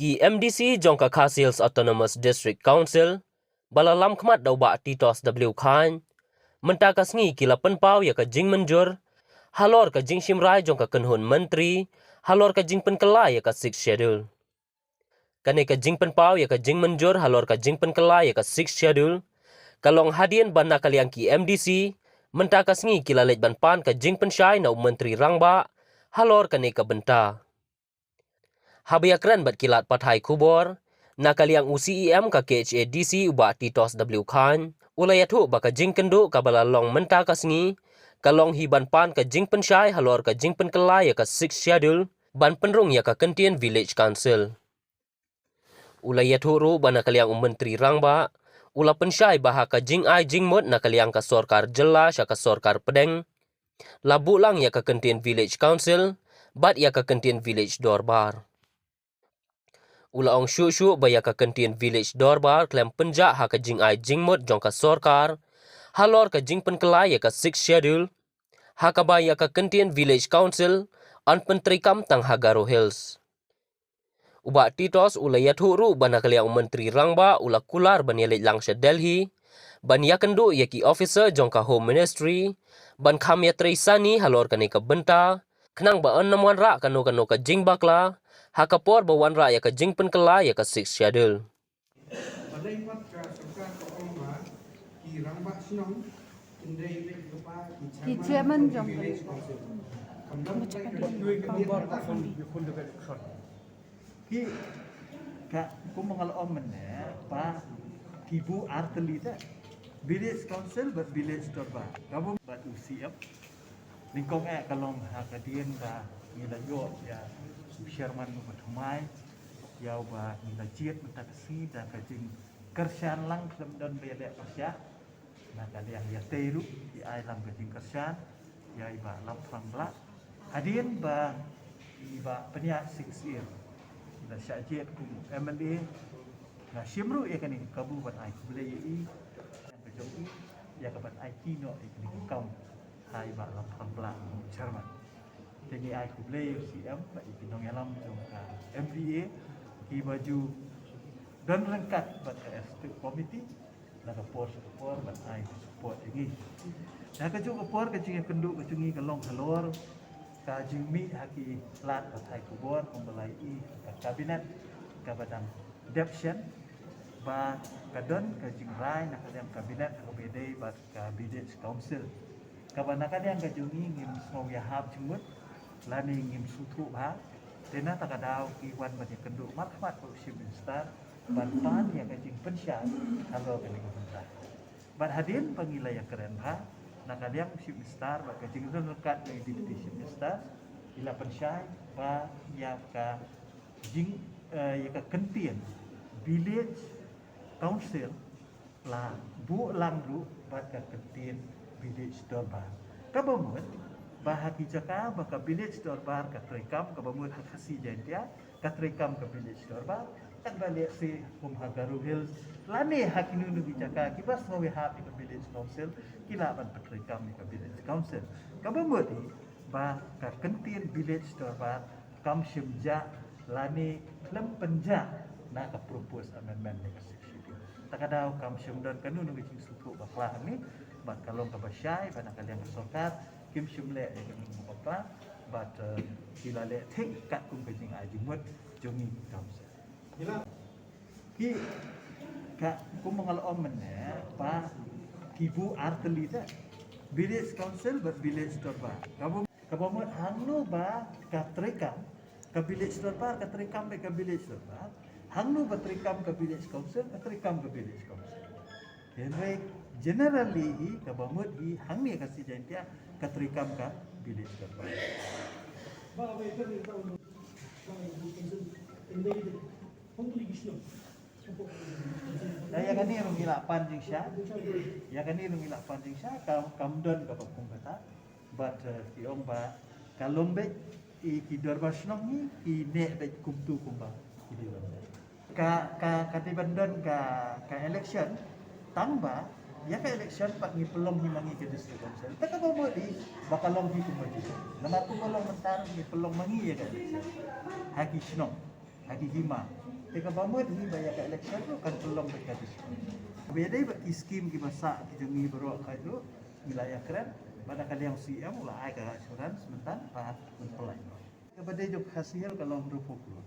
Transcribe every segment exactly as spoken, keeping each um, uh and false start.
Ki M D C jong ka Khasi Hills Autonomous District Council, ba la lam khmat da u Bah Titos W Chyne, mynta ka sngi ki la pynpaw ïa ka jingmynjur halor ka jingshim rai jong ka kynhun myntri halor ka jingpynkylla ïa ka Sixth Schedule. Kane ka jingpynpaw ïa ka jingmynjur halor ka jingpynkylla ïa ka Sixth Schedule ka long hadien ba na ka liang ki M D C mynta ka sngi ki la leit ban pan ka jingpynshai na u Myntri Rangbah halor kane ka bynta. Haba ïakren bad ki lad pathai khubor na ka liang u C E M ka K H A D C u Bah Titos W Chyne, u la ïathuh ba ka jingkynduh kaba la long mynta ka sngi ka long hi ban pan ka jingpynshai halor ka jingpynkylla ïa ka Sixth Schedule ban pynrung ïa ka kyntien Village Council. U la ïathuh ruh ba na ka liang u Myntri Rangbah u la pynshai ba ha ka jingai jingmut na ka liang ka sorkar jylla sha ka sorkar pdeng la buh lang ïa ka kyntien Village Council bad ïa ka kyntien Village Dorbar. U la ong shuh shuh ba ïa ka kyntien Village Dorbar khlem pynjah ha ka jingai jingmut jong ka sorkar halor ka jingpynkylla ïa ka Sixth Schedule, ha kaba ïa ka kyntien Village Council yn pyntreikam tang ha Garo Hills. U Bah Titos u la ïathuh ruh ba na ka liang u Myntri Rangbah u la kular ban ïaleit lang sha Delhi ban ïakynduh ïa ki officer jong ka Home Ministry ban kham ïatreilang sani halor kane ka bynta, khnang ba yn ym wanrah kano kano ka jingbakla ha ka por ba wanrah ïa ka jingpynkylla ïa ka Sixth Schedule. Balei pat ka sorkar ka ong ba ki rangbah shnong kin dei leh lypa ki chairman jong ki village council. Kam dang ka dei ka dei ka dei ka dei ka dei. Ki ka kum nga la ong mynne ba ki buh artylli te, village council bad village dorbar. Ka bun bad u C M. Nyngkong eh ka long ha ka dien ba ngi la ïoh ïa u chairman u ba thymmai ïa u ba ngi la jied mynta ka sngi da ka jingkyrshan lang khlem don ba ïaleh pyrshah. Na ka liang ïa tei ruh ki ai lang ka jingkyrshan ïa i Bah Lamphrang Blah. Hadien ba i Bah Pynïaid Sing Syier i la shah jied kum M L A, nga shim ruh ïa kane ka kabu ban ai khublei ïa i. Ka jong i ïa ka ban ai kynnoh ïa kane ka kam ha i Bah Lamphrang Blah kum chairman. Te ngi ai khublei ïa u C M bad ïa ki nongïalam jong ka M D A kiba ju don ryngkat bad ka executive committee na ka por sha ka por ban ai support ïa ngi. Na kajuh ka por ka jingïakynduh ka jong ngi ka long halor ka jingmih ha ki lad pathai khubor kumba la ïohi ha ka cabinet kaba dang dep shen ba ka don ka jingrai na ka liang cabinet ha kaba ïadei bad ka village council. Kaba na ka liang ka jong ngi ngim sngew ïahap jingmut lane ngim sngewthuh bha. Te na kata ka daw ki wan ban ïakynduh markhmat bad u Chief Minister ban pan ïa ka jingpynshai halor kane ka bynta. Bad hadien ba ngi la ïakren bha na ka liang u Chief Minister bad ka jingdon ryngkat jong i Deputy Chief Minister i la pynshai ba ïa ka jing, eh, ïa ka kyntien village council la buh lang ruh bad ka kyntien village dorbar. Kaba mut ba ha ki jaka ba ka village dorbar ka treikam, kaba mut ha Khasi Jaintia ka treikam ka village dorbar, katba lehse kum ha Garo Hills lane ha kino kino ki jaka kiba sngew ïahap ïa ka village council ki lah ban pyntreikam ïa ka village council. Kaba mut hi ba ka kyntien village dorbar kam shym jah lane khlem pynjah na ka proposed amendment ne ka Sixth Schedule. Ta ka daw kam shym don kano kano ka jingsngewthuh bakla hangne bad ka long kaba shai ba na ka liang ka sorkar kim shym leh ïa kano kano ka bakla bad, eh, ki la leh thik katkum ka jingai jingmut jong ngi ki council. Ki ka kum nga la ong mynne ba ki buh artylli te, village council bad village dorbar. Kaba Kaba mut hangno ba ka treikam ka village dorbar ka treikam bad ka village dorbar, hangno ba treikam ka village council ka treikam ka village council. Hynrei generally hi kaba mut hi hangne ka Khasi Jaintia ka treikam ka village dorbar. Ïa kane ruh ngi lah pan jingshisha. Ïa kane ruh ngi lah pan jingshisha kam, kam don kaba kum kata. Bad, eh, ki ong ba ka long beit i ki dorbar shnong hi ki neh beit kumtu kumba ki dei ban don. Ka, ka, ka dei ban don ka, ka election tang ba ïa ka election pat ngi pynlong hi ma ngi ka district council. Te kaba mut hi ba ka long hi kumba ju. Namar kumba long mynta ngi pynlong ma ngi ïa ka election ha ki shnong, ha ki hima. Te kaba mut hi ba ïa ka election ruh kan pynlong bad ka district. Kaba ïadei bad ki skim kiba sah ki jong ngi baroh, ka ruh ngi la ïakren bad ka liang C M, u la ai ka assurance mynta ba mynta lai. Kaba dei jong Khasi Hills ka long hynriewphew klur.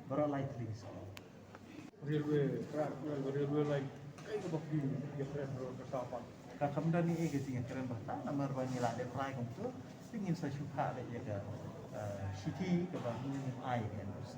Baroh lai tylli ki skim. Railway track, railway, railway line. Kaei kaba phi ïakren baroh ka sah pat? Ka kam don ei ka jingïakren bha ta, namar ba ngi la dep rai kumto, te ngin sa shu phah beit ïa ka, eh, shithi kaba ngin ai ka N O C.